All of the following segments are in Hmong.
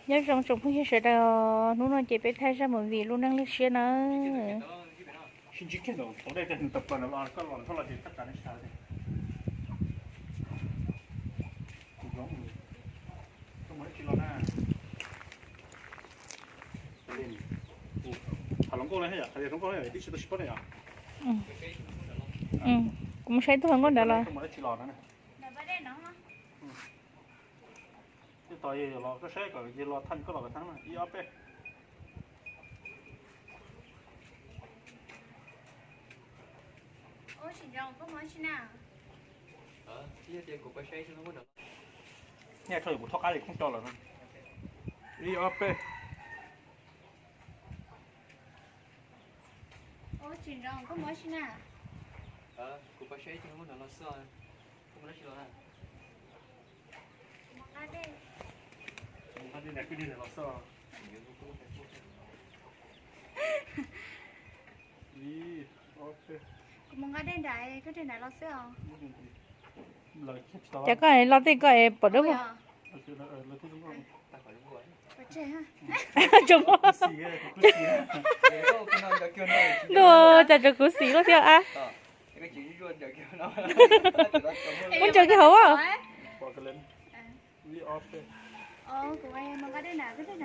Nyob zoo tsoom phooj ywg sawv daws, hnub no ces peb thaij zaj movie lub neej lwj siab na. Kuv mus saib tus hluas nkauj nrad los. Tej tog yog los koj saib kom yog los thaj koj los kom thaj ib ob peb. Nyob rau kuv thaub qab li khoob co lawm no. Ib ob peb. Kuv mus nqa dej nram, koj dej nram los xwb os. Ces koj los tej koj es pom dub. Ntuj, cas tsuas kuv xim luaj thiab a. Muab ntsaws kiag hauv.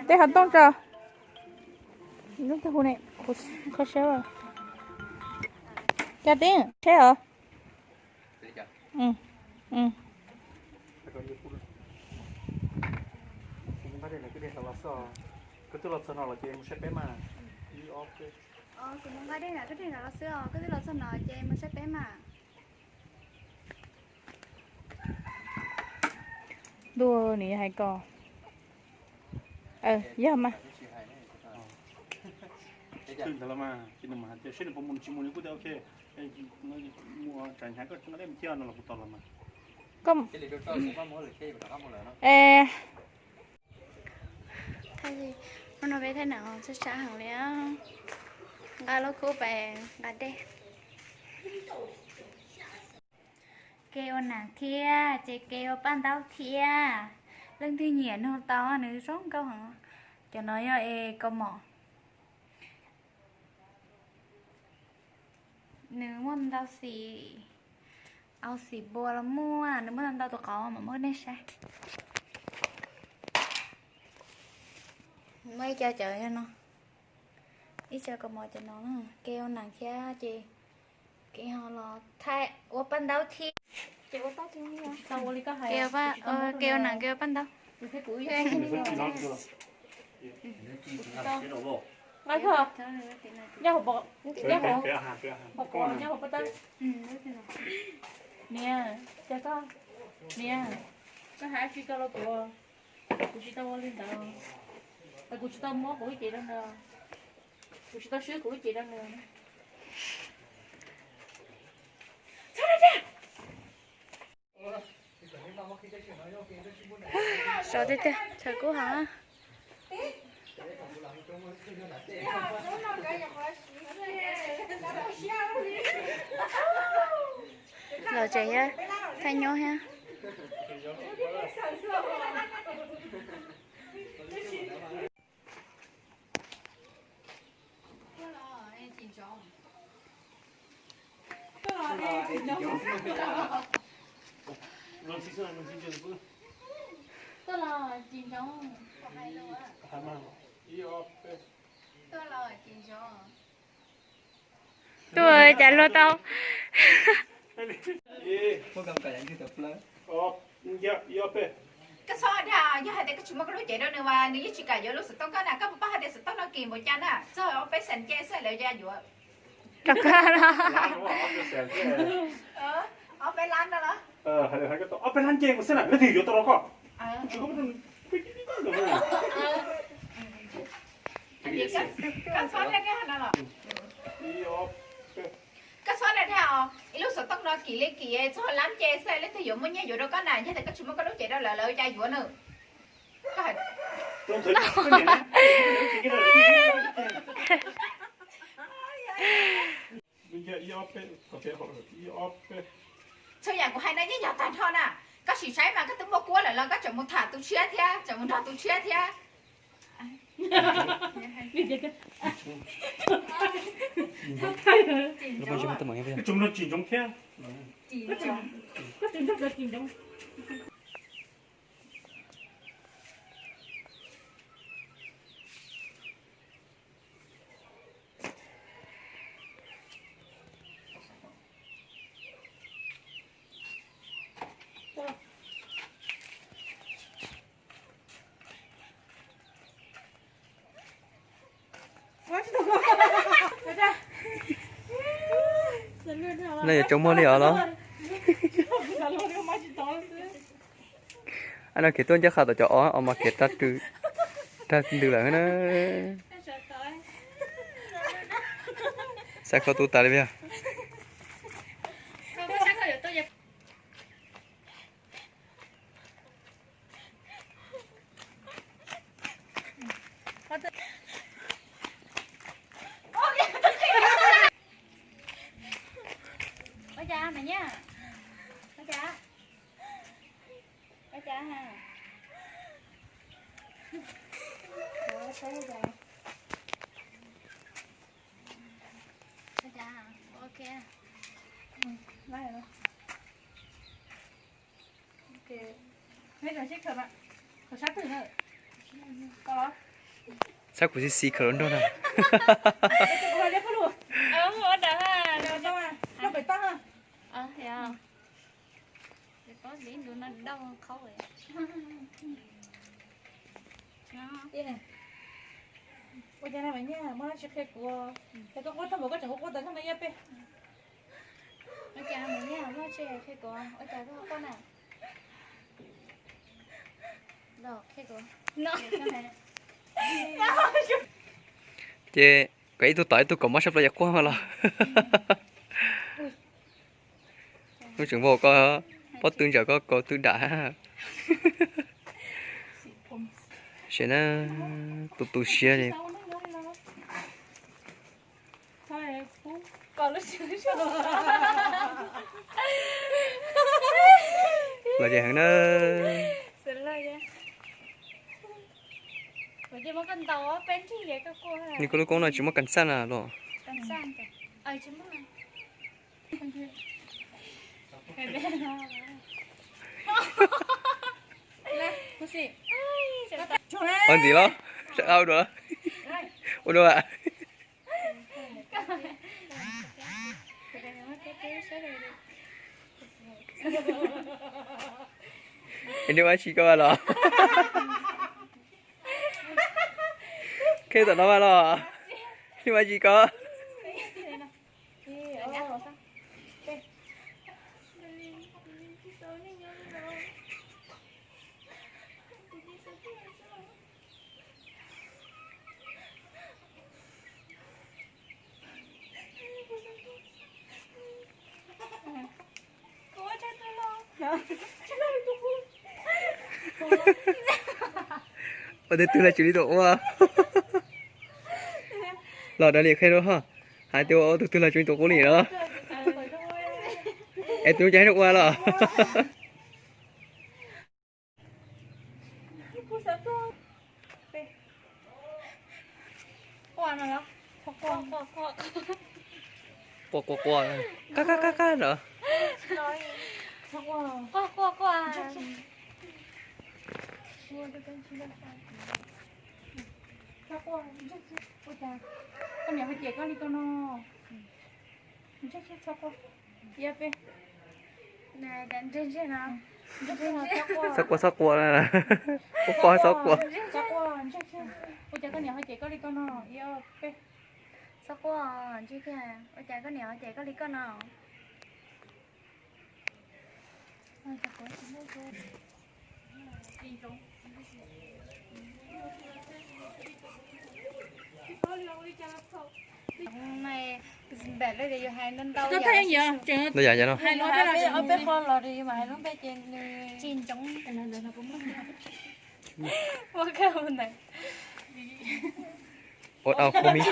Tej hav tooj tso. Kho siab. Cas tib seb os. Koj twb los txog no los ces mus saib peb mas. Kuv mus nqa dej nram, koj dej nram los xwb os, koj twb los txog no ces mus saib peb mas. Ntuj, nws yog hais ko. Yog mas. Seb nws puas mus, tsis mus nws kuj tias ok, mus tsav hnyav koj nqa dej mus thiab no los kuv tos los mas. Hnub no peb thaij nam tsab tsab heev li, nqa lub khub pais nqa dej. Kev ua nam thiab ces kev ua paj ntaub thiab. Leej twg nyiam nug tau, nws zoo nkauj heev. Cov no yog es kaus mom. Nws muaj ntau xim, au xim npua los muaj, nws muaj ntau tus qauv mam muab nej saib. Muaj ib co cov yog no, ib co kaus mom cov no, kev ua nam thiab ces kev ho los thaij ua paj ntaub thiab. Kev ua nam kev ua paj ntaub. Nyob hauv, nyob hauv, nyob hauv paj ntaub. Niam, cas koj, niam, koj hais tsis tau los kuv, kuv tsis tau ua li ntawd, kuv tsis tau muab kuv lub cev rau nws, kuv tsis tau swb kuv lub cev rau nws. Sov tiag tiag, tshav kub heev. Los tsev thiab, thaij nyob thiab. Tuaj cas luag tau. Koj txhob dag, yog hais tias koj tsis muab koj lub cev rau nws mas nws yeej tsis kam yuav lub xov tooj koj na. Koj puas paub hais tias xov tooj no kim npaum cas na, txog ob peb xees nce xwb lawv yuav. Rau koj no. Ob peb lab no los? Ob peb lab nce xwb na, leej twg yuav tau rau koj? Koj txhob dag dag no los? Koj txhob dag dag os, ib lub xov tooj no kim li kim txog lab nce xwb, leej twg yuav muaj nyiaj yuav rau koj na, yog tias koj tsis muab koj lub cev rau lawv, lawv cas yuav nws. Txhua yam kuv hais no yeej yog tag nrho na. Koj sim saib mas koj twb muaj kuab lawm los koj tseem mus tham tus tshiab thiab, tseem mus nrog tus tshiab thiab. Lub pob zeb muaj teeb meem thiab. Koj tsis ntsoov thiab. Koj tsis ntsoov, koj tsis ntsoov. No yog tsoom muag li os los? Ab, no kev tuaj ncaj qha tom cov os, os mas kev rag ntws lawm na. Xav kho tu tas li yog. Ua cas mas nyiaj? Ua cas? Ua cas ha? Ua cas? Ok. Saib kuv xib xis khawm los nrog na. Ua cas no mas nyiaj, muaj dab tsi qhia kuv. Ces koj quaj tag npaum koj tseem quaj quaj tas zog no ib peb. Ua cas mas nyiaj, muaj dab tsi qhia kuv, ua cas koj quaj na? Ces koj ib tug tom ib tug kaus mob sab plaws yog quaj mas los. Lub tseem vau koj pob tw ntawm koj kaus tw dam. Sim na, tu tu siab li. Los ces heev na. Nws koj lub koob no tsis muaj kas xaj na los? Ua ntxiv los? Ua dua, ua dua. Es nws ua tsi koj los? Qhia tom no mas los. Nws ua tsi koj? Ua tus twg los tsis li tus ua. Los da li qhia rau ho, hais tias ua tus twg los tsis li tus qub li no. Es tus cas ua los? Quaj quaj quaj, kab kab kab kab lawm. Koj niam ho cem koj li koj no. Txhob quaj, txhob quaj, quaj quaj txhob quaj. Ua cas koj niam ho cem koj li koj no? Ib ob peb. Txhob quaj, ua cas koj niam ho cem koj li koj no? Ntau yam no. Peb qho los mas hais lub npe ces nws tsis ntsoov. Ua dau khuv mis.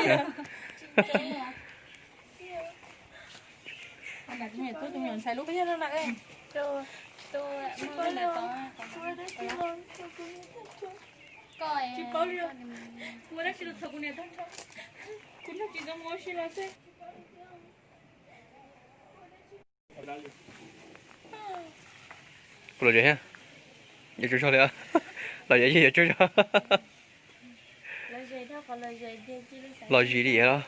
Tsis paub li, muaj dab tsi los thov kuv niam tag nrho. Kuv nrog tsis tau mus ua si los xwb. Kuv los ze thiab. Yuav tsaug zog li. Los ze yeej yuav tsaug zog. Los zis li los.